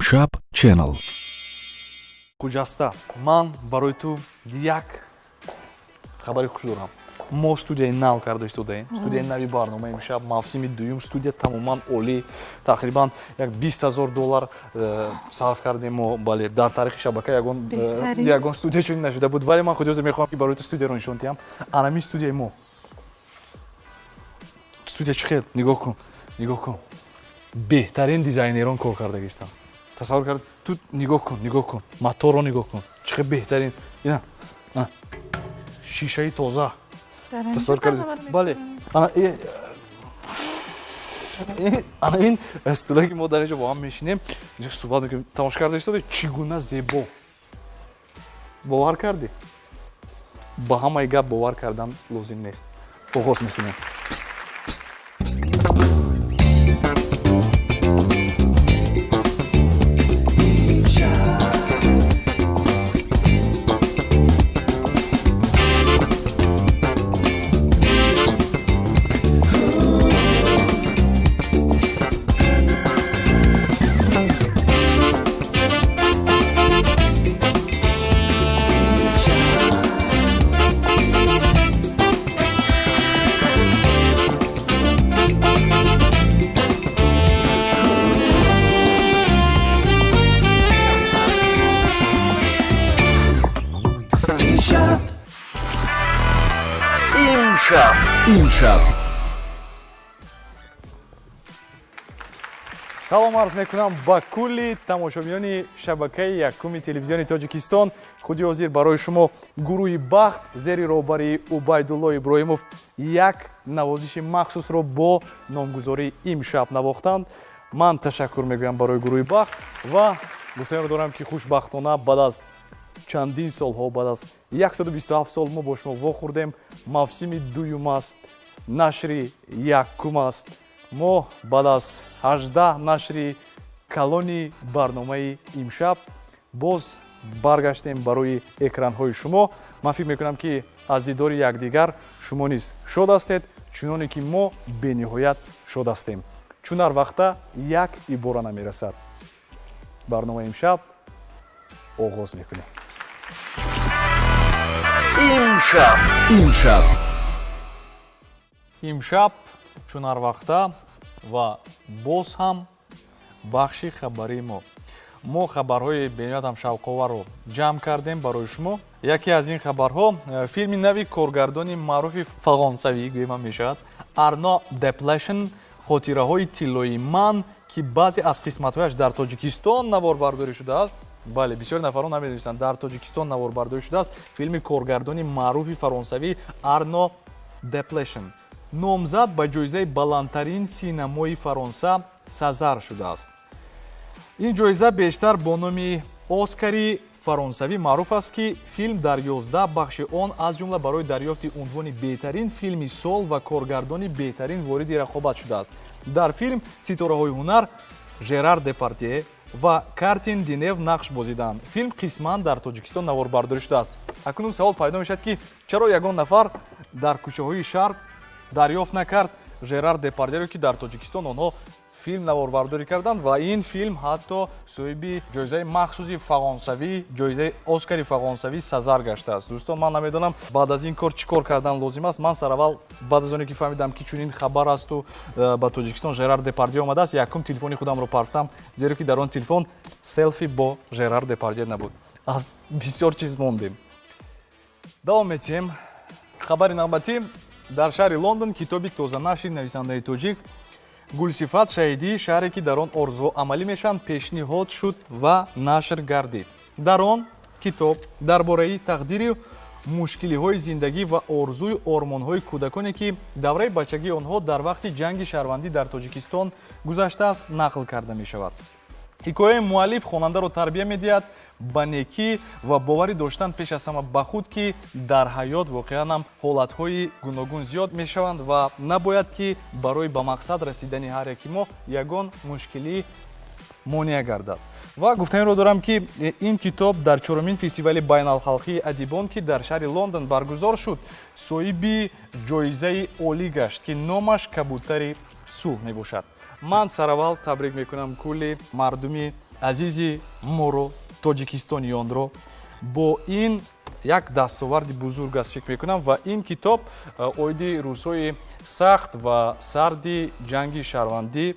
Имшаб Channel. Хуҷаста, ман барои ту як хабари хуш дорам. Мо студияи нав карда истодаем, студияи нави барнома «Имшаб», мавсими дуюм. Студия тамоман олӣ, тақрибан як 20 000 доллар сарф кардем мо. Бале, дар таърихи шабака ягон студия чунин нашуда буд. Вале ман худи мехоҳам, ки барои ту студияро нишон диҳам. Анами студияи мо. Студия чӣ хел? Нигоҳ кун, нигоҳ кун, беҳтарин дизайнерон кор кардагистанд. Тасаввур кард ту, нигоҳ кун, нигоҳ кун, моторро нигоҳ кун, чӣ хел беҳтарин. Ина шишаи тоза. Тасаввур кардӣ? Бале, ана ин стуле, ки мо дар инҷо бо ҳам мешинем, инҷо суҳбат мекунем. Тамошо карда истоди, чӣ гуна зебо. Бовар кардӣ? Ба ҳамаи гап бовар кардан лозим нест. Оғоз мекунем. Имшаб. Салом арз мекунам ба кулли тамошобинони шабакаи якуми телевизиони Тоҷикистон. Худи ҳозир барои шумо гурӯҳи «Бахт» зери роҳбарии Убайдулло Иброҳимов як навозиши махсусро бо номгузории «Имшаб» навохтанд. Ман ташаккур мегӯям барои гурӯҳи «Бахт» ва гуфтаниро дорам, ки хушбахтона баъд аз чандин солҳо, баъд аз 127 сол мо бо шумо вохӯрдем. Мавсими дуюм аст, нашри якум аст. Мо баъд аз 18 нашри калони барномаи «Имшаб» боз баргаштем барои экранҳои шумо. Ман фикр мекунам, ки аз дидори якдигар шумо низ шод ҳастед, чуноне ки мо бениҳоят шод ҳастем. Чун ҳар вақта як ибора намерасад. Барномаи «Имшаб» оғоз мекунем. Имшаб. Имшаб. Имшаб, чун ҳар вақта, ва боз ҳам бахши хабарии мо. Мо хабарҳои бениҳоят ҳам шавқоварро ҷамъ кардем барои шумо. Яке аз ин хабарҳо филми нави коргардони маъруфи фағонсавӣ гӯем мешавад, Арно Деплешн, «Хотираҳои тиллоии ман», ки баъзе аз қисматҳояш дар Тоҷикистон наворбардорӣ шудааст. Бале, бисёр нафарон намедонистанд, дар Тоҷикистон наворбардорӣ шудааст филми коргардони маъруфи фаронсавӣ Арно Деплешн. Номзад ба ҷоизаи баландтарин синамои Фаронса Сезар шудааст. Ин ҷоиза бештар бо номи Оскари фаронсавӣ маъруф аст, ки филм дар 11 бахши он, аз ҷумла барои дарёфти унвони беҳтарин филми сол ва коргардони беҳтарин, вориди рақобат шудааст. Дар филм ситораҳои ҳунар Жерар Депардье ва Катри Денев нақш бозиданд. Филм қисман дар Тоҷикистон наворбардорӣ шудааст. Акнун савол пайдо мешавад, ки чаро ягон нафар дар кӯчаҳои шаҳр дарёфт накард Жерар Депардьеро, ки дар Тоҷикистон онҳо филм наворбардорӣ карданд ва ин филм ҳатто соҳиби ҷоизаи махсуси фағонсавӣ, ҷоизаи Оскари фағонсавӣ Сезар гаштааст. Дӯстон, ман намедонам, баъд аз ин кор чӣ кор кардан лозим аст. Ман сараввал баъд аз оне ки фаҳмидам, ки чунин хабар асту ба Тоҷикистон Жерар Депардье омадааст, якум телефони худамро партам, зеро ки дар он телефон селфи бо Жерар Депардье набуд. Аз бисёр чиз мондем. Давом метиҳем. Хабари навбатӣ: дар шаҳри Лондон китоби тозанашри нависандаи тоҷик Гулсифат Шаҳидӣ «Шаҳре, ки дар он орзуҳо амалӣ мешаванд» пешниҳод шуд ва нашр гардид. Дар он китоб дар бораи тақдири мушкилиҳои зиндагӣ ва орзую ормонҳои кӯдаконе, ки давраи бачагии онҳо дар вақти ҷанги шаҳрвандӣ дар Тоҷикистон гузаштааст, нақл карда мешавад. Ҳикояи муаллиф хонандаро тарбия медиҳад ба некӣ ва боварӣ доштан пеш аз ҳама ба худ, ки дар ҳаёт воқеан ҳам ҳолатҳои гуногун зиёд мешаванд ва набояд ки барои ба мақсад расидани ҳар яки мо ягон мушкилӣ монеа гардад. Ва гуфтаниро дорам, ки ин китоб дар чорумин фестивали байналхалқии адибон, ки дар шаҳри Лондон баргузор шуд, соҳиби ҷоизаи олӣ гашт, ки номаш «Кабутари сулҳ» мебошад. Ман сараввал табрик мекунам кулли мардуми Азизи моро, тоҷикистониёнро бо ин як дастоварди бузург аст, фикр мекунам, ва ин китоб оиди рӯзҳои сахт ва сарди ҷанги шаҳрвандӣ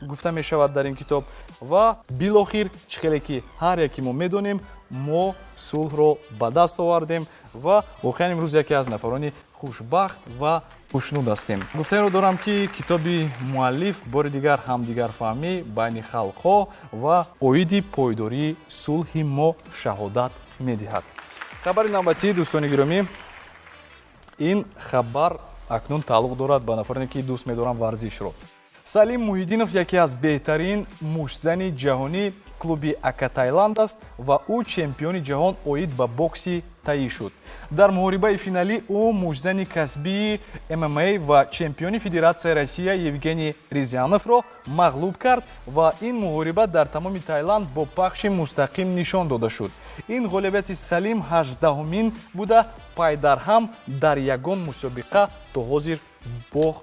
гуфта мешавад дар ин китоб. Ва билохир, чӣ хеле ки ҳар яке мо медонем, мо сулҳро ба даст овардем ва воқеан имрӯз яке аз нафарони хушбахт ва хушнуд ҳастем. Гуфтаеро дорам, ки китоби муаллиф бори дигар ҳамдигарфаҳмӣ байни халқҳо ва оиди пойдории сулҳи мо шаҳодат медиҳад. Хабари навбатӣ, дӯстони гиромӣ, ин хабар акнун тааллуқ дорад ба нафароне, ки дӯст медоранд варзишро. Салим Муҳиддинов яке аз беҳтарин муштзани ҷаҳонӣ клуби Ака Тайланд аст ва ӯ чемпиони ҷаҳон оид ба бокси таӣ шуд. Дар муҳорибаи финалӣ ӯ муштзани касбии ММА ва чемпиони Федератсияи Россия Евгений Резяновро мағлуб кард ва ин муҳориба дар тамоми Тайланд бо пахши мустақим нишон дода шуд. Ин ғолибияти Салим 18-умин буда, пайдарҳам дар ягон мусобиқа то ҳозир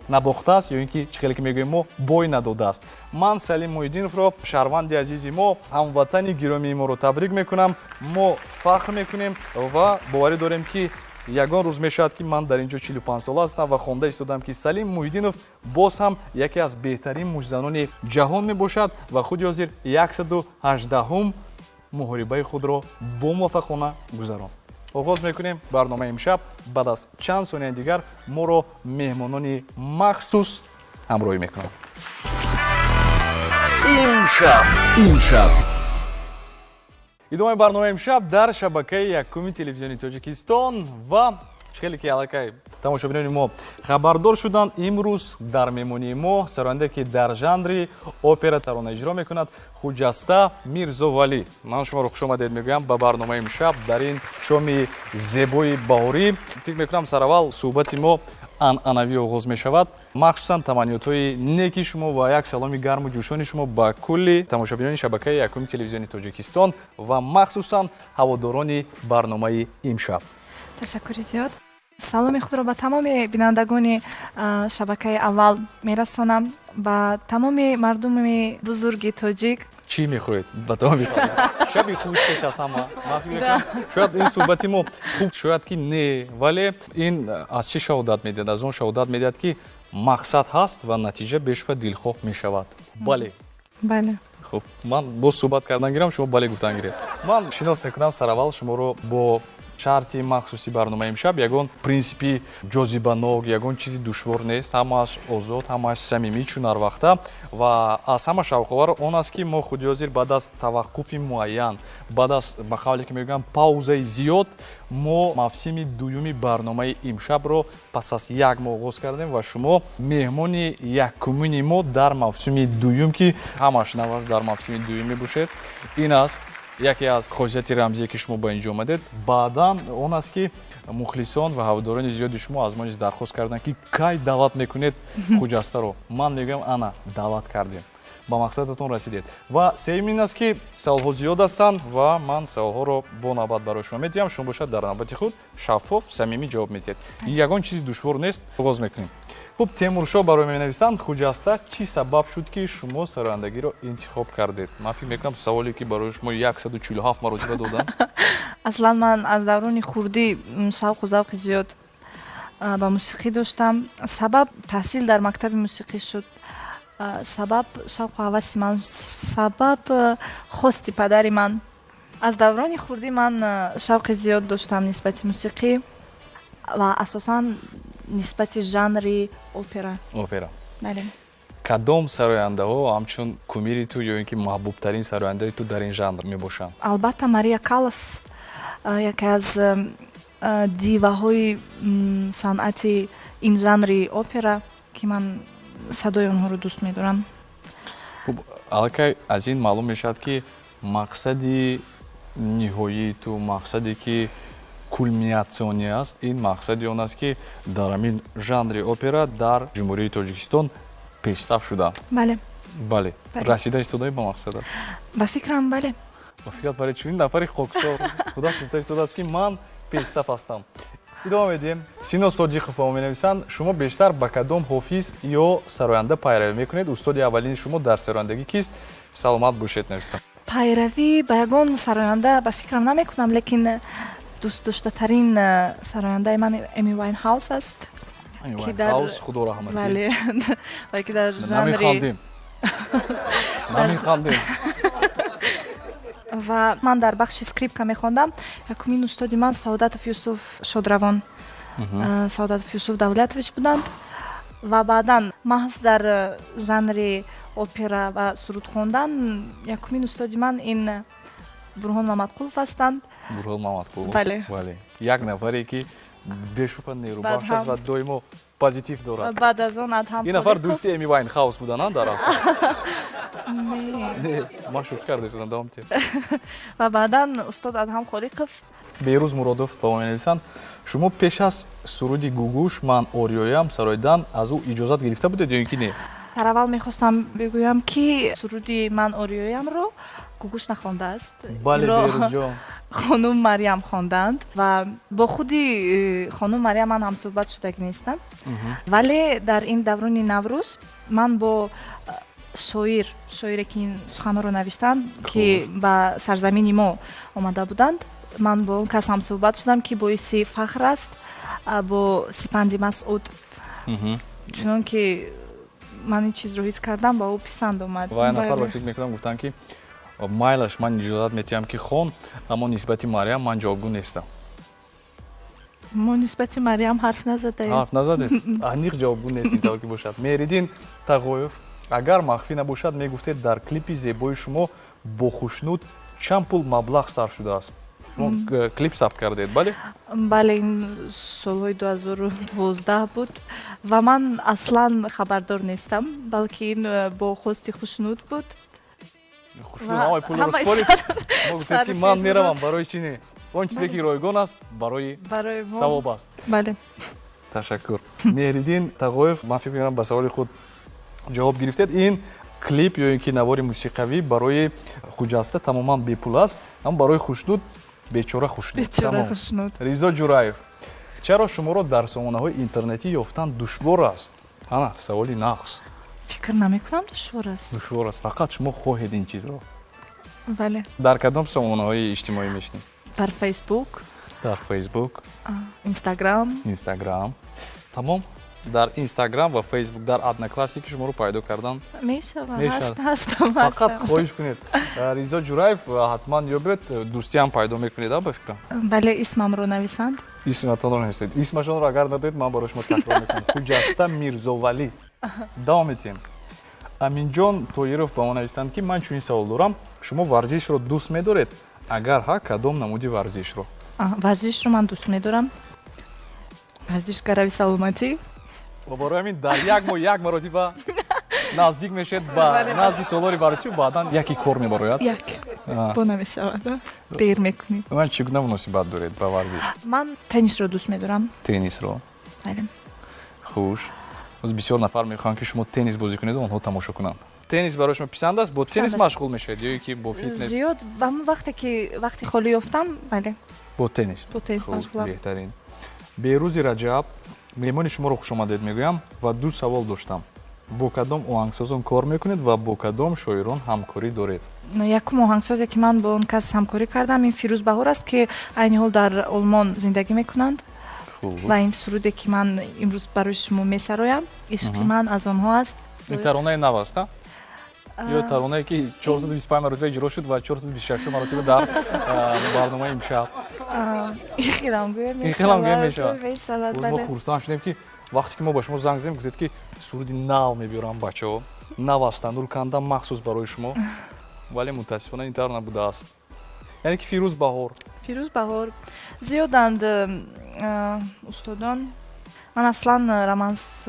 набохтааст ё ин ки, чӣ хеле ки мегӯем мо, бой надодааст. Ман Салим Муҳиддиновро, шаҳрванди азизи мо, ҳамватани гиромии моро табрик мекунам. Мо фахр мекунем ва боварӣ дорем, ки ягон рӯз мешавад, ки ман дар ин ҷо 45 сола ҳастам ва хонда истодам, ки Салим Муҳиддинов боз ҳам яке аз беҳтарин муштзанони ҷаҳон мебошад ва худи ҳозир 118-ум муҳорибаи худро бомуваффақона гузаронд. Оғоз мекунем барномаи имшаб. Баъд аз чанд сонияи дигар моро меҳмонони махсус ҳамроҳӣ мекунанд. Имшаб, имшаб. Идомаи барномаи имшаб дар шабакаи якуми телевизиони Тоҷикистон. Ва хеле ки аллакай тамошобинони мо хабардор шуданд, имрӯз дар меҳмонии мо сароянде, ки дар жанри опера тарона иҷро мекунад, Хуҷаста Мирзовалӣ. Ман шуморо хушомадед мегӯям ба барномаи имшаб дар ин шоми зебои баҳорӣ. Фикр мекунам, сараввал суҳбати мо анъанавӣ оғоз мешавад. Махсусан таманниётҳои неки шумо ва як саломи гарму ҷӯшони шумо ба кулли тамошобинони шабакаи якуми телевизиони Тоҷикистон ва махсусан ҳаводорони барномаи имшаб. Ташаккури зиёд. Саломи худро ба тамоми бинандагони шабакаи аввал мерасонам, ба тамоми мардуми бузурги тоҷик. Чӣ мехоҳед ба тамоми? Шаби хуш пеш аз ҳама. Ман фикр мекунам, шояд ин суҳбати мо хуб, шояд ки не, вале ин аз чӣ шаҳодат медиҳад? Аз он шаҳодат медиҳад, ки мақсад ҳаст ва натиҷа бешубҳа дилхоҳ мешавад. Бале? Бале. Хуб, ман боз суҳбат кардан гирам, шумо бале гуфтан гиред. Ман шинос мекунам сараввал шуморо бо шарти махсуси барномаи имшаб. Ягон принсипи ҷозибанок, ягон чизи душвор нест, ҳамааш озод, ҳамааш самимӣ, чун ҳар вақта. Ва аз ҳама шавқовар он аст, ки мо худи ҳозир баъд аз таваққуфи муайян, баъд аз, ба қавле ки мегӯям, паузаи зиёд, мо мавсими дуюми барномаи имшабро пас аз як моҳ оғоз кардем ва шумо меҳмони якумини мо дар мавсими дуюм, ки ҳамаш нав аст, дар мавсими дуюм мебошед. Ин аст яке аз хосияти рамзие, ки шумо ба ин ҷо омадед. Баъдан он аст, ки мухлисон ва ҳаводорони зиёди шумо аз мо низ дархост карданд, ки кай даъват мекунед Хуҷастаро. Ман мегӯям, ана даъват кардем, ба мақсадатон расидед. Ва сеюм ин аст, ки саволҳо зиёд ҳастанд ва ман саволҳоро бо навбат барои шумо медиҳам, шумо бошад дар навбати худ шаффоф, самимӣ ҷавоб медиҳед. Ягон чизи душвор нест. Оғоз мекунем. Хуб, Темуршоҳ барои менависанд: Хуҷаста, чӣ сабаб шуд, ки шумо сарояндагиро интихоб кардед? Ман фикр мекунам, саволе, ки барои шумо 147 маротиба доданд. Аслан ман аз даврони хурдӣ шавқу завқи зиёд ба мусиқӣ доштам. Сабаб таҳсил дар мактаби мусиқӣ шуд. Сабаб шавқу ҳаваси ман, сабаб хости падари ман. Аз даврони хурдӣ ман шавқи зиёд доштам нисбати мусиқӣ ва асосан нисбати жанри опера. Опера. Бале. Кадом сарояндаҳо ҳамчун кумири ту ё ин ки маҳбубтарин сарояндаи ту дар ин жанр мебошанд? Албатта, Мария Каллас, яке аз диваҳои санъати ин жанри опера, ки ман садои онҳоро дӯст медорам. Хуб, аллакай аз ин маълум мешавад, ки мақсади ниҳоии ту, мақсаде, ки кулминатсионӣ аст, ин мақсади он аст, ки дар ҳамин жанри опера дар Ҷумҳурии Тоҷикистон пешсаф шудам. Бале. Бале, расида истодаи ба мақсадат? Ба фикрам, бале. Ба фикрат, бале. Чунин нафари хоксор худаш гуфта истодааст, ки ман пешсаф ҳастам. Идома медиҳем. Сино Содиқов ба мо менависанд: шумо бештар ба кадом ҳофиз ё сароянда пайравӣ мекунед? Устоди аввалини шумо дар сарояндагӣ кист? Саломат бошед, навистам. Пайравӣ ба ягон сароянда, ба фикрам, намекунам, лекин дӯстдоштатарин сарояндаи ман Эми Вайнхаус аст. Ки Хаус, худо раҳматӣ. Бале, ва ки дар жанри Намехандем, намехандем. Ва ман дар бахши скрипка мехондам. Якумин устоди ман Саодатов Юсуф Шодравон, Саодатов Юсуф Давлатович буданд. Ва баъдан маҳз дар жанри опера ва суруд хондан якумин устоди ман ин Бурҳон Мамадқулов ҳастанд. Бурҳон Мамадқулов. Бале. Бале, як нафаре, ки бешубҳа нерӯбахш аст ва доимо позитив дорад. Баъд аз он Адҳам. Ин нафар дӯсти Эми Вайнхаус буданд дар асл? Не, ман шӯхӣ карда истодам, давом диҳед. Ва баъдан устод Адҳам Холиқов. Беҳрӯз Муродов ба мо менависанд: шумо пеш аз суруди Гугуш «Ман ориёям» сароидан аз ӯ иҷозат гирифта будед ё ин ки не? Сараввал мехостам бигӯям, ки суруди «Ман ориёямро» Гугуш нахондааст. Бале, Беҳрӯзҷон. Хонум Марьям хонданд ва бо худи хонум Марьям ман ҳамсӯҳбат шудагӣ нестам, вале дар ин даврони Наврӯз ман бо шоире, ки ин суханҳоро навиштанд, ки ба сарзамини мо омада буданд, ман бо он кас ҳамсӯҳбат шудам, ки боиси фахр аст, бо Сипанди Масъуд. Чунон ки ман ин чизро ҳис кардам, ба ӯ писанд омад. Ва нафар, ба фикр мекунам, гуфтанд, ки майлаш, ман иҷозат метиҳам, ки хон, аммо нисбати Марьям ман ҷавобгӯ нестам. Мо нисбати Марьям ҳарф назадаем. Ҳарф назадед, аниқ ҷавобгӯ нест, ин тавр ки бошад. Меҳриддин Тағоев: агар махфӣ набошад, мегуфтед, дар клипи зебои шумо бо Хушнуд чанд пул маблағ сарф шудааст? Шумо клип сабт кардед, бале? Бале, ин солҳои 2012 буд ва ман аслан хабардор нестам, балки ин бо хости Хушнуд буд. Хушнуд ҳамаи пулро спорид. Мо гуфтед, ки ман меравам, барои чӣ не? Он чизе, ки ройгон аст, барои савоб аст. Бале. Ташаккур, Меҳриддин Тағоев. Ман фикр мекунам, ба саволи худ ҷавоб гирифтед. Ин клип ё ин ки навори мусиқавӣ барои Хуҷаста тамоман бепул аст, аммо барои Хушнуд, бечора Хушнуд. Ризо Ҷураев: чаро шуморо дар сомонаҳои интернетӣ ёфтан душвор аст? Ана саволи нақс. Фикр намекунам, душвор аст. Душвор аст, фақат шумо хоҳед ин чизро. Бале. Дар кадом сомонаҳои иҷтимоӣ мешинед? Дар Фейсбук. Дар Фейсбук. Инстаграм. Инстаграм, тамом. Дар Инстаграм ва Фейсбук, дар Одноклассники шуморо пайдо кардан мешавад. Фақат хоҳиш кунед, Ризо Ҷураев, ҳатман ёбед, дӯстиам пайдо мекунед, ба фикрам. Бале, исмамро нависанд. Исматонро нависед. Исмашонро агар надоед, ман барои шумо такрор мекунам: Хуҷаста Мирзовалӣ. Давом метиҳем. Аминҷон Тоиров ба мо навистанд, ки ман чунин савол дорам: шумо варзишро дӯст медоред? Агар ҳа, кадом намуди варзишро? Варзишро ман дӯст медорам, варзиш гарави саломатӣ. Ва барои ҳамин дар як моҳ як маротиба наздик мешавед ба назди толори варзишӣ, баъдан яке кор мебарояд. Як бо намешавад, дер мекунӣ. Ман чӣ гуна муносибат доред ба варзиш? Ман теннисро дӯст медорам. Теннисро? Бале. Хуш, боз бисёр нафар мехоҳанд, ки шумо теннис бозӣ кунеду онҳо тамошо кунанд. Теннис барои шумо писанд аст? Бо теннис машғул мешавед ё ки бо фитнес? Зиёд ба ҳамон вақте, ки вақти холӣ ёфтам, бале. Бо теннис. Бо теннис машғулам. Беҳтарин. Беҳрӯзи Раҷаб: меҳмони шуморо хушомадед мегӯям ва ду савол доштам: бо кадом оҳангсозон кор мекунед ва бо кадом шоирон ҳамкорӣ доред? Якум оҳангсозе, ки ман бо он кас ҳамкорӣ кардам, ин Фирӯз Баҳор аст, ки айни ҳол дар Олмон зиндагӣ мекунанд. Ва ин суруде, ки ман имрӯз барои шумо месароям, «Ишқи ман», аз онҳо аст. Ин таронаи нав аст ё таронае, ки 425 маротиба иҷро шуд ва 426 маротиба дар барномаи имшаб? Ихелам гӯя. Ихелам гӯя мешавад. Мо хурсанд шудем, ки вақте ки мо ба шумо занг задем, гуфтед, ки суруди нав мебиёрам, бачаҳо, нав ҳастанд, руканда махсус барои шумо, вале мутаассифона ин тавр набудааст. Яъне ки Фирӯз Баҳор. Фирӯз Баҳор, зиёданд устодон. Ман аслан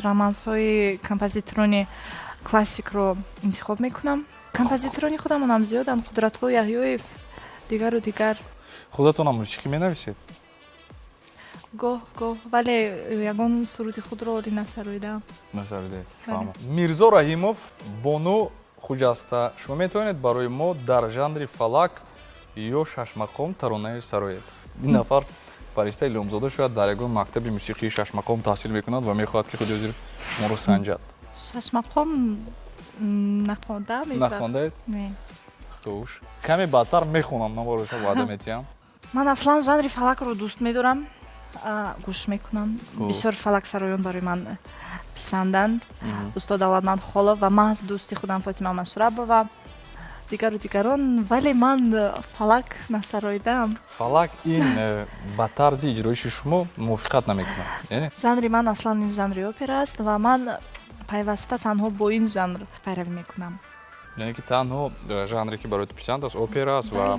романсҳои композиторони классикро интихоб мекунам. Композиторони худамонам зиёданд: Қудратулло Яҳёев, дигару дигар. Худатонам мусиқӣ менависед? Гоҳ гоҳ, вале ягон суруди худро олӣ насароидаам. Насароидаед. Мирзо Раҳимов: бону Хуҷаста, шумо метавонед барои мо дар жанри фалак ё шашмақом таронае сароед? Ин нафар, Фариштаи Илҳомзода, шояд дар ягон мактаби мусиқии шашмақом таҳсил мекунад ва мехоҳад, ки худи ҳозир шуморо санҷад. Шашмақом нахондаам. Нахондаед? Не. Хуш, каме баъдтар мехонам, ман барои шумо ваъда метиҳам. Ман аслан жанри фалакро дӯст медорам, гӯш мекунам. Бисёр фалаксароён барои ман писанданд, устод Давлатманд Холов ва маҳз дӯсти худам Фотима Машрабова, дигару дигарон, вале ман фалак насароидаам. Фалак ин ба тарзи иҷроиши шумо мувофиқат намекунад, яъне? Жанри ман аслан ин жанри опера аст ва ман пайваста танҳо бо ин жанр пайравӣ мекунам. Яъне ки танҳо жанре, ки барои ту писанд аст, опера аст ва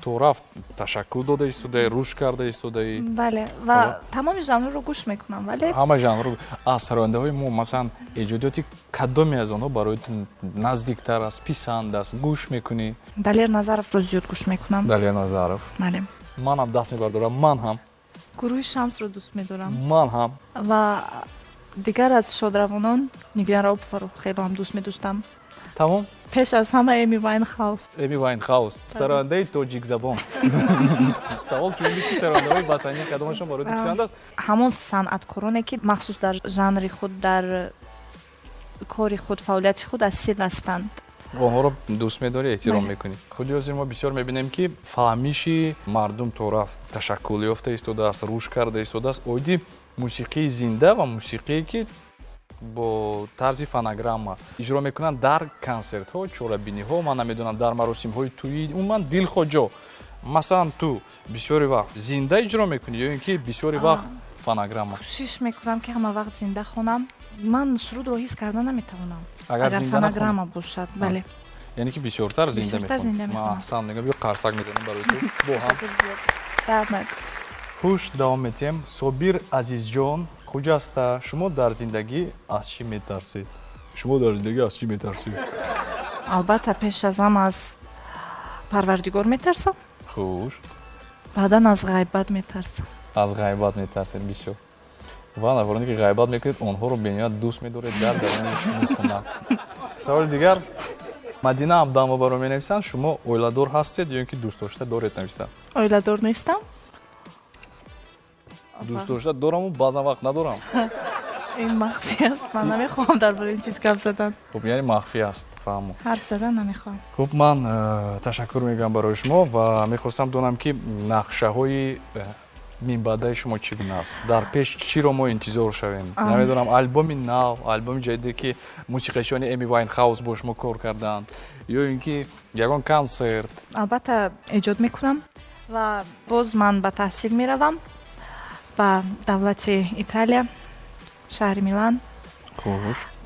торафт ташаккул дода истодаи, рушд карда истодаи. Бале, ва тамоми жанрро гӯш мекунам, вале Ҳама жанрро. Аз сарояндаҳои мо, масалан, эҷодиёти кадоме аз онҳо барои ту наздиктар аст, писанд аст, гӯш мекунӣ? Далер Назаровро зиёд гӯш мекунам. Далер Назаров. Бале. Манам даст мебардорам, ман ҳам. Гурӯҳи Шамсро дӯст медорам. Ман ҳам. Ва дигар аз шодравонон Нигина Раъуповаро хело ҳам дӯст медоштам. Тамом. Пеш аз ҳама Эми Вайнхаус. Эми Вайнхаус, сарояндаи тоҷикзабон. Савол чунин буд, ки сарояндаҳои ватанӣ кадомашон барои ту писанд аст. Ҳамон санъаткороне, ки махсус дар жанри худ, дар кори худ, фаъолияти худ асил ҳастанд. Онҳоро дӯст медорӣ, эҳтиром мекунӣ. Худи ҳозир мо бисёр мебинем, ки фаҳмиши мардум торафт ташаккул ёфта истодааст, рушд карда истодааст оиди мусиқии зинда ва мусиқие, ки бо тарзи фонограмма иҷро мекунанд дар консертҳо, чорабиниҳо, ман намедонам, дар маросимҳои тӯӣ. Умуман, дилхоҳ ҷо, масалан, ту бисёри вақт зинда иҷро мекунӣ ё ин ки бисёри вақт фонограмма? Кӯшиш мекунам, ки ҳама вақт зинда хонам. Ман сурудро ҳис карда наметавонам, агар агар зинда нахонӣ. Фонограмма бошад, бале. Яъне ки бисёртар зинда Бисёртар мехонӣ. Зинда Ман мехонам. аҳсан мегӯям, ё қарсак мезанем барои ту бо ҳам. Ташаккур зиёд, раҳмат. Хуш, давом метиҳем. Собир Азизҷон, Хуҷаста, шумо дар зиндагӣ аз чӣ метарсед? Шумо дар зиндагӣ аз чӣ метарсед? Албатта, пеш аз ҳама аз Парвардигор метарсам. Хуш. Баъдан аз ғайбат метарсам. Аз ғайбат метарсед бисёр ва нафароне, ки ғайбат мекунед, онҳоро бениҳоят дӯст медоред дар даруни хона. Саволи дигар Мадина Абдамова баро менависанд: шумо оиладор ҳастед ё ин ки дӯстдошта доред, нависанд. Оиладор нестам. Дӯстдошта дораму баъзан вақт надорам. Ин махфӣ аст, ман намехоҳам дар бораи ин чиз гап задан. Хуб, яъне махфӣ аст, фаҳмо. Ҳарф задан намехоҳам. Хуб, ман ташаккур мегӯям барои шумо ва мехостам донам, ки нақшаҳои минбаъдаи шумо чӣ гуна аст, дар пеш чиро мо интизор шавем? Намедонам, альбоми нав, альбоми ҷадиде, ки мусиқачиёни Эми Вайнхаус бо шумо кор карданд, ё ин ки ягон консерт? Албатта, эҷод мекунам ва боз ман ба таҳсил меравам ба давлати Италия, шаҳри Милан.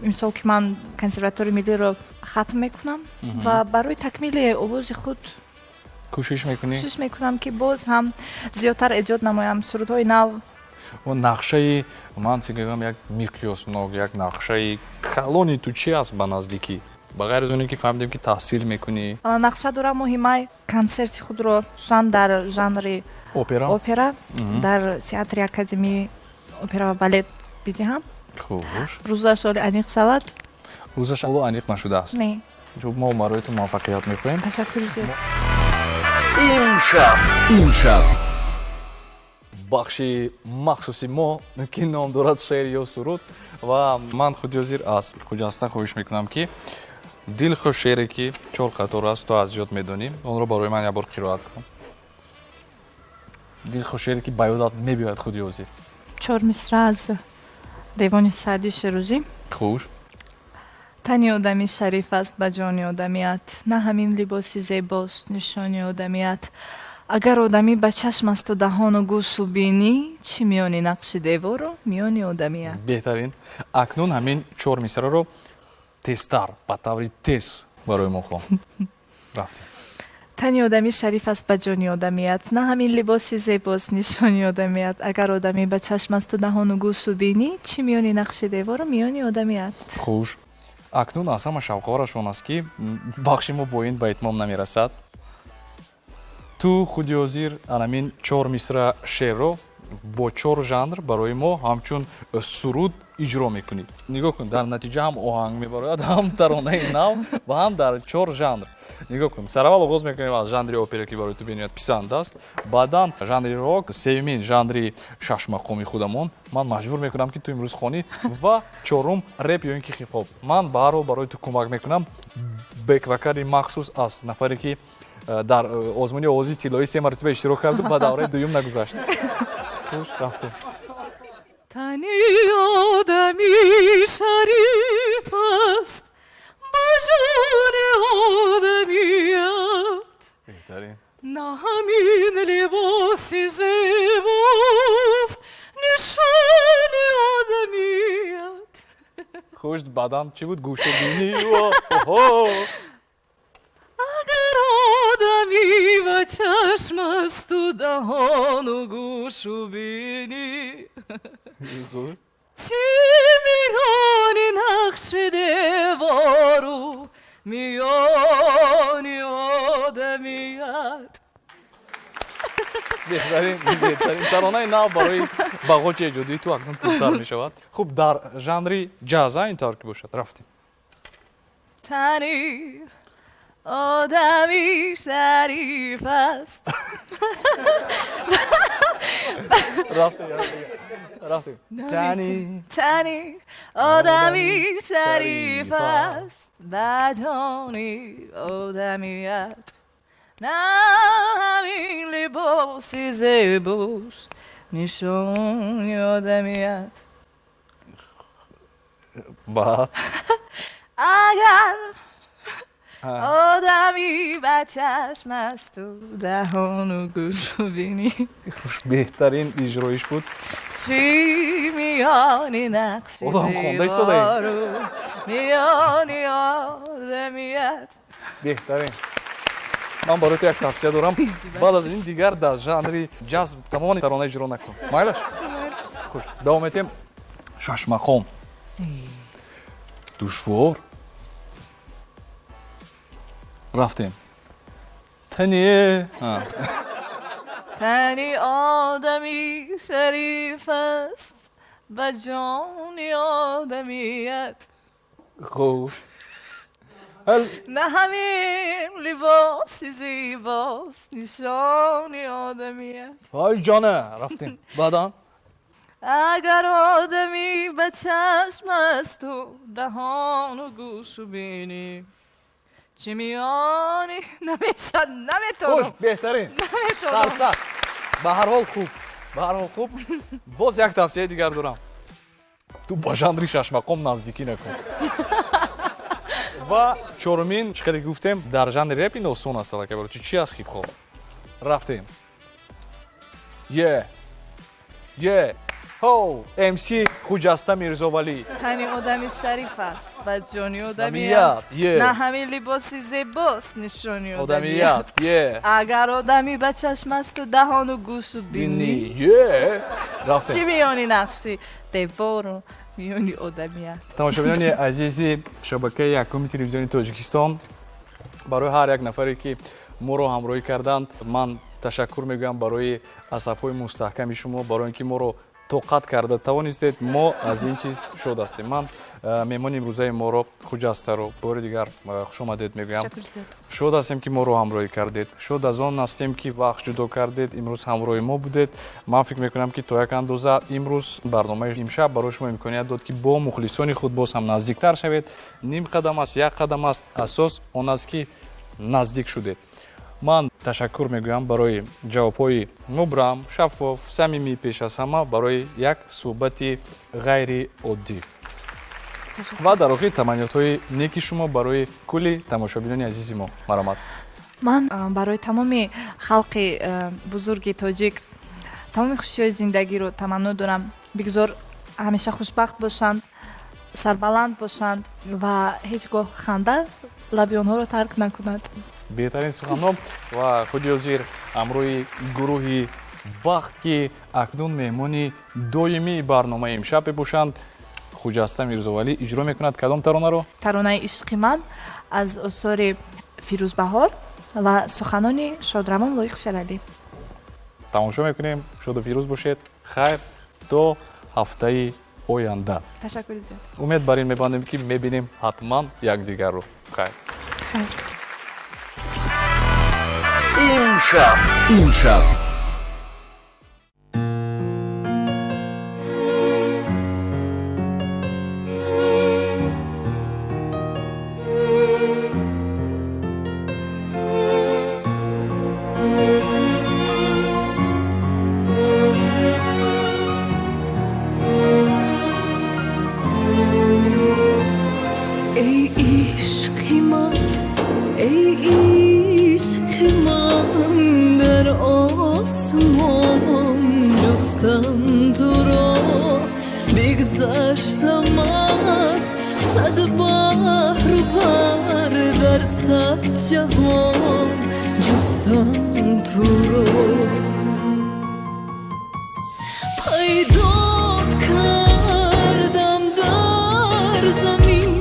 Имсол ки ман Консерватории миллиро хатм мекунам ва барои такмили овози худ Кӯшиш мекунӣ? Кӯшиш мекунам, ки боз ҳам зиёдтар эҷод намоям сурудҳои нав. Он нақшаи, ман фикр мекунам, як миқёснок, як нақшаи калони ту чи аст ба наздикӣ, ба ғайр аз оне ки фаҳмидем, ки таҳсил мекунӣ? Нақша дорам моҳи май консерти худро, хусусан дар жанри опера, опера дар Театри академии опера ва балет бидиҳам. Рӯзаш ҳоли аниқ шавад. Рӯзаш ҳоло аниқ нашудааст? Не. Хуб, мо барои ту муваффақият мехоҳем. Ташаккури зиёд. Имшаб, имшаб. Бахши махсуси мо, ки ном дорад «Шеър ё суруд», ва ман худи ҳозир аз Хуҷаста хоҳиш мекунам, ки дилхоҳ шеъре, ки чор қатор аст, ту аз ёд медонӣ, онро барои ман якбор қироат кун. Дилхоҳ шеъре, ки ба ёдат мебиёяд худи ҳозир. Чор мисра аз Девони Саъди Шерозӣ. Тани одамӣ шариф аст ба ҷони одамият, на ҳамин либоси зебост нишони одамият. Агар одамӣ ба чашм асту даҳону гӯшу бинӣ, чӣ миёни нақши девору миёни одамият? Беҳтарин. Акнун ҳамин чор мисраро тезтар, ба таври тез барои мо хон. Рафтем. Тани одамӣ шариф аст ба ҷони одамият, на ҳамин либоси зебост нишони одамият. Агар одамӣ ба чашм асту даҳону гӯшу бинӣ, чӣ миёни нақши девору миёни одамият? Хуш, акнун аз ҳама шавқовараш он аст, ки бахши мо бо ин ба итмом намерасад. Ту худи ҳозир анамин чор мисра шеърро бо чор жанр барои мо ҳамчун суруд иҷро мекунӣ. Нигоҳ кун, дар натиҷа ҳам оҳанг мебарояд, ҳам таронаи нав ва ҳам дар чор жанр. Нигоҳ кун, сараввал оғоз мекунем аз жанри опера, ки барои ту бениҳоят писанд аст, баъдан жанри рок, сеюмин жанри шашмақоми худамон, ман маҷбур мекунам, ки ту имрӯз хонӣ, ва чорум реп ё ин ки хип-хоп. Ман ба ҳар ҳол барои ту кӯмак мекунам. Бэк-вокали махсус аз нафаре ки дар озмуни овози тиллоӣ се маротиба иштирок карду ба давраи дуюм нагузашт. Хуш, рафтем. Тани одами шариф аст, ба ҷони одамият. Беҳтарин. На ҳамин либоси зебост, нишони одамият. Хуш, баъдан чӣ буд? Гӯшу бинӣ. Оҳо. Агар одамӣ ба чашм асту даҳону гӯшу бинӣ, чӣ миёни нақши девору миёни одамият. Беҳтарин, беҳтарин таронаи нав барои бағоҷи эҷодии ту акнун пуртар мешавад. Хуб, дар жанри ҷаз ин тавр ки бошад, рафтем. Тани одами шариф аст. Рафтем, рафтем. Тани Тани одами шариф аст, ба ҷони одамият. На ҳамин либоси зебост, нишони одамият. Баъд? Агар одамӣ ба чашм асту даҳону гӯшу бинӣ, Хуш, беҳтарин иҷроиш буд. Чӣ миёни нақши Одам хонда истодаем. девору миёни одамият. Беҳтарин. Ман барои ту як тавсия дорам: баъд аз ин дигар дар жанри ҷаз тамоми тарона иҷро накун, майлаш? Хуш, давом метиҳем. Шашмақом душвор. Рафтем. Тане. Тани одами шариф аст, ба ҷони одамият. Хуш. На ҳамин либоси зебост, нишони одамият. Ай ҷона, рафтем, баъдан? Агар одамӣ ба чашм асту даҳону гӯшу бинӣ, чӣ миёни намешад. Хуш. Наметонам. Беҳтарин. Наметонам. Қарсак. Ба ҳар ҳол хуб, ба ҳар ҳол хуб. Боз як тавсияи дигар дорам: ту ба жанри шашмақом наздикӣ накун. Ва чорумин, чӣ хеле гуфтем, дар жанри реп ин осон аст аллакай барои чи аст? Хип-хоп. Рафтем. Е е ҳо, МС Хуҷаста Мирзовалӣ. Тани одами шариф аст, ба ҷони одамият. одамият. Е. На ҳамин либоси зебост, нишони одамият. Одамият, е. Агар одамӣ ба чашм асту даҳону гӯшу бинӣ, бинӣ, е. чӣ Рафтем. миёни нақши девору миёни одамият. Тамошобинони азизи шабакаи якуми телевизиони Тоҷикистон, барои ҳар як нафаре ки моро ҳамроҳӣ карданд, ман ташаккур мегӯям барои асабҳои мустаҳками шумо, барои ин ки моро тоқат карда тавонистед. Мо аз ин чиз шод ҳастем. Ман меҳмони имрӯзаи моро, Хуҷастаро, бори дигар хушомадед мегӯям. Ташаккур зиёд. Шод ҳастем, ки моро ҳамроҳӣ кардед, шод аз он ҳастем, ки вақт ҷудо кардед, имрӯз ҳамроҳи мо будед. Ман фикр мекунам, ки то як андоза имрӯз барномаи имшаб барои шумо имконият дод, ки бо мухлисони худ боз ҳам наздиктар шавед. Ним қадам аст, як қадам аст, асос он аст, ки наздик шудед. Ман ташаккур мегӯям барои ҷавобҳои мубрам, шаффоф, самимӣ, пеш аз ҳама барои як суҳбати ғайриоддӣ ва дар охир таманниётҳои неки шумо барои кулли тамошобинони азизи мо, марҳамат. Ман барои тамоми халқи бузурги тоҷик тамоми хушиҳои зиндагиро таманно дорам. Бигзор ҳамеша хушбахт бошанд, сарбаланд бошанд ва ҳеҷ гоҳ ханда лаби онҳоро тарк накунад. Беҳтарин суханҳо. Ва худи ҳозир ҳамроҳи гурӯҳи Бахт, ки акнун меҳмони доимии барномаи имшаб мебошанд, Хуҷаста Мирзовалӣ иҷро мекунад кадом таронаро? Таронаи «Ишқи ман» аз осори Фирӯзбаҳор ва суханони шодравон Лоиқ Шералӣ. Тамошо мекунем. Шоду фирӯз бошед, хайр, то ҳафтаи оянда. Ташаккури зиёд. Умед бар ин мебандем, ки мебинем ҳатман якдигарро. Хайр. Хайр. Имшаб, имшаб. Эй ишқи ман, дар осмон ҷустам туро, бигзаштам аз сад баҳру бар, дар сад ҷаҳон ҷустам туро. Пайдот кардам дар замин,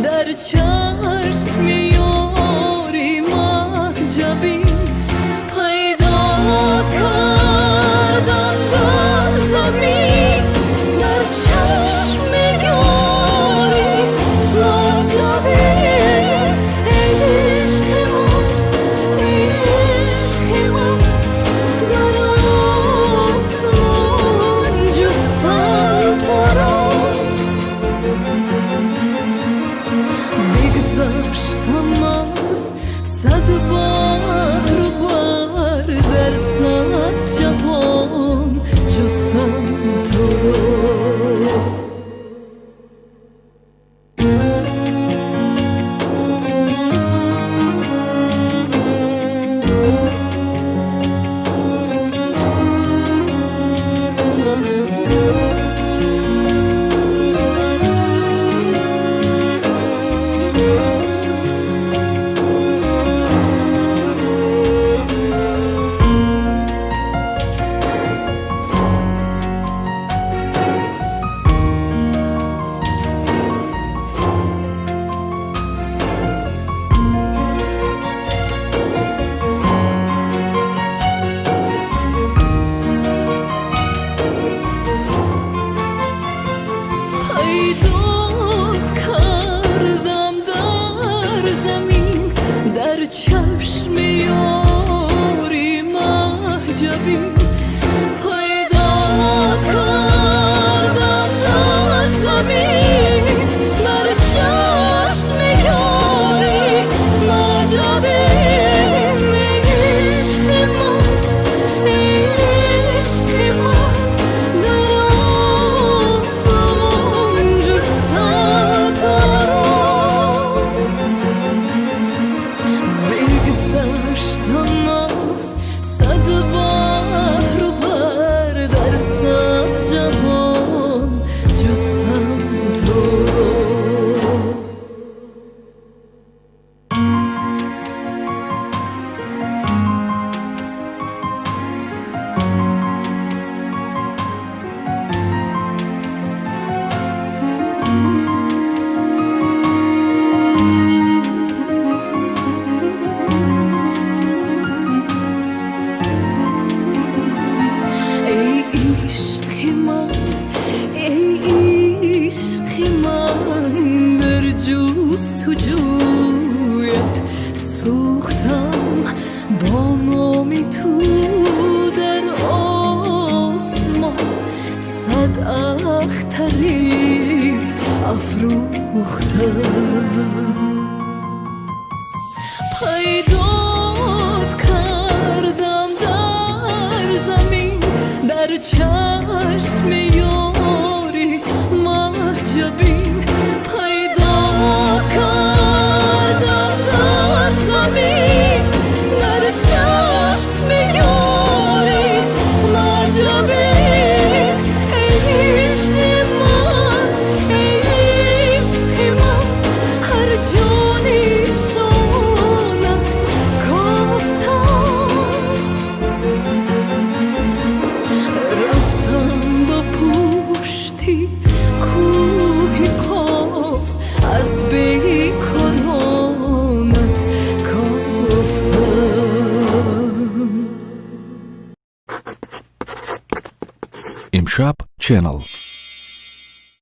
дар чашми ёри маҳҷабин. Пайдот кардам дар замин, дар чашми ёри маҳҷабин. Эй ишқи ман, эй ишқи ман, дар осмон ҷустам туро, бигзаштам аз сад баҳру бар, дар сад ҷаҳон ҷустам туро. Пайдот кардам дар замин, дар чашми ёри маҳҷабин. Пайдот кардам дар замин, дар чашми ёри маҳҷабин. Эй ишқи ман, эй ишқи ман, дар осмон ҷустам туро, бигзаштам аз сад баҳру бар, дар сад ҷаҳон ҷустам туро. Эй ишқи ман, эй ишқи ман, дар ҷустуҷӯят сӯхтам, бо номи ту дар осмон сад ахтари афрӯхтам. Пайдот кардам дар замин, дар чашми ёри маҳҷабин. Пайдот кардам дар замин, дар чашми ёри маҳҷабин. Эй ишқи ман, эй ишқи ман, ҳар ҷо нишонат кофтам, рафтам ба пушти кӯҳи Қоф, аз бекоронат кофтам. Имшаб Channel.